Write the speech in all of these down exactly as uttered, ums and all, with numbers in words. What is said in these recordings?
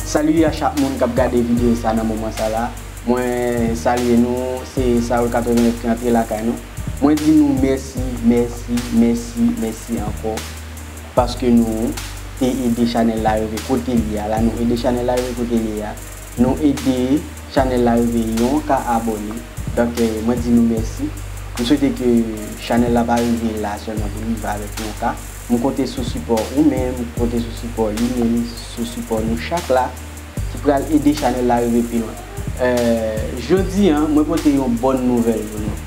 Salut a chak moun k ap gade videyo sa nan moman sa la. Mwen salye nou, se Saul katrevennnèf ki antre lakay nou. Mwen di nou mèsi, mèsi, mèsi, mèsi ankò. Paske nou te ede chanèl la rive kote li a la, nou ede chanèl la rive kote li a. Nou ede chanèl la rive yon ka abòne. Donk, eh, mwen di nou mèsi. M swete ke chanèl la pa rive la sèlman pou l rive avèk yon ka. M konte sou sipò ou menm, m konte sou sipò li menm, sou sipò nou chak la, ki pral ede chanèl la rive pi lwen. Eh, jodi a, mwen pote yon bòn nouvèl pou nou.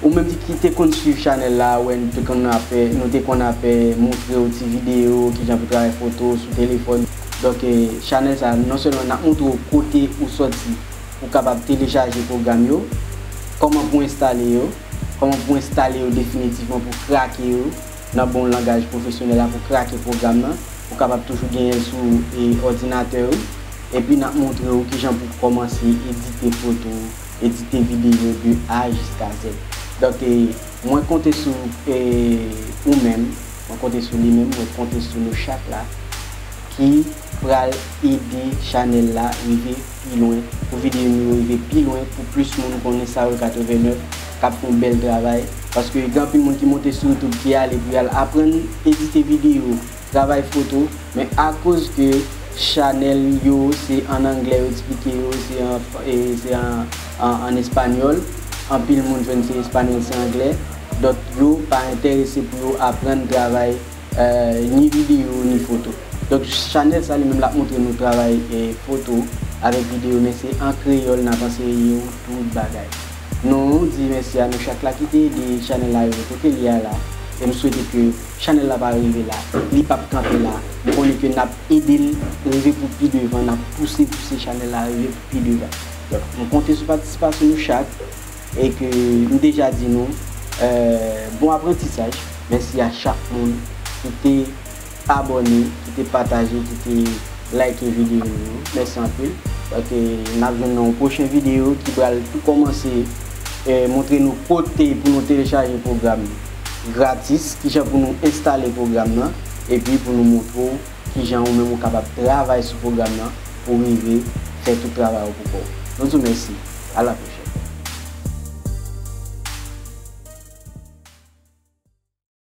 Ou menm ki te konn swiv chanèl la, wè nou te konn ap, nou te konn ap montre w ti videyo, kijan pou travay foto sou telefòn. Donk, eh, chanèl sa, non sèlman n ap montre w kote ou sòti, ou kapab telechaje pwogram yo, kòman pou enstale yo, kòman pou enstale yo definitivman, pou krake yo, nan bon langaj pwofesyonèl la, pou krake pwogram nan, ou kapab toujou genyen l sou, eh, òdinatè ou, epi n ap montre w kijan pou kòmanse edite foto, edite videyo de A jiska Z. Donk, eh, mwen konte sou, eh, ou menm, mwen konte sou li menm, mwen konte sou nou chak la ki pral ede chanèl la rive pi lwen, pou videyo nou yo rive pi lwen, pou plis moun konnen Saul katrevennnèf k ap fè yon bèl travay. Paske gen anpil moun ki monte sou YouTube, ki ale pou y al aprann edite videyo, travay foto, men akoz ke chanèl yo se an anglè yo eksplike yo, se an, e, se an, an, an espanyòl, anpil moun jwenn se espanyòl, se anglè, donk yo pa enterese pou yo aprann travay, eh, ni videyo, ni foto. Donk, chanèl sa li menm l ap montre nou travay, eh, foto avèk videyo, men se an kreyòl n ap anseye yo tout bagay. Nou di mèsi a nou chak la ki te ede chanèl la rive kote li a la, e m swete ke chanèl la pa rive la, li p ap kanpe la. M konnen ke n ap ede l rive pou pi devan, n ap pouse, pouse chanèl la rive pou pi devan. Donk, m konte sou patisipasyon nou chak, e ke m deja di nou, eh, bon aprantisaj. Mèsi a chak moun ki te abòne, ki te pataje, ki te like videyo nou yo. Mèsi anpil. Donk, n ap jwenn nan yon pwochen videyo ki pral tou kòmanse, eh, montre nou kote pou nou telechaje pwogram gratis, kijan pou nou enstale pwogram nan, epi pou nou montre w kijan ou menm ou kapab travay sou pwogram nan pou rive fè tout travay ou pou kò w. Nou di w mèsi. A la pwochèn.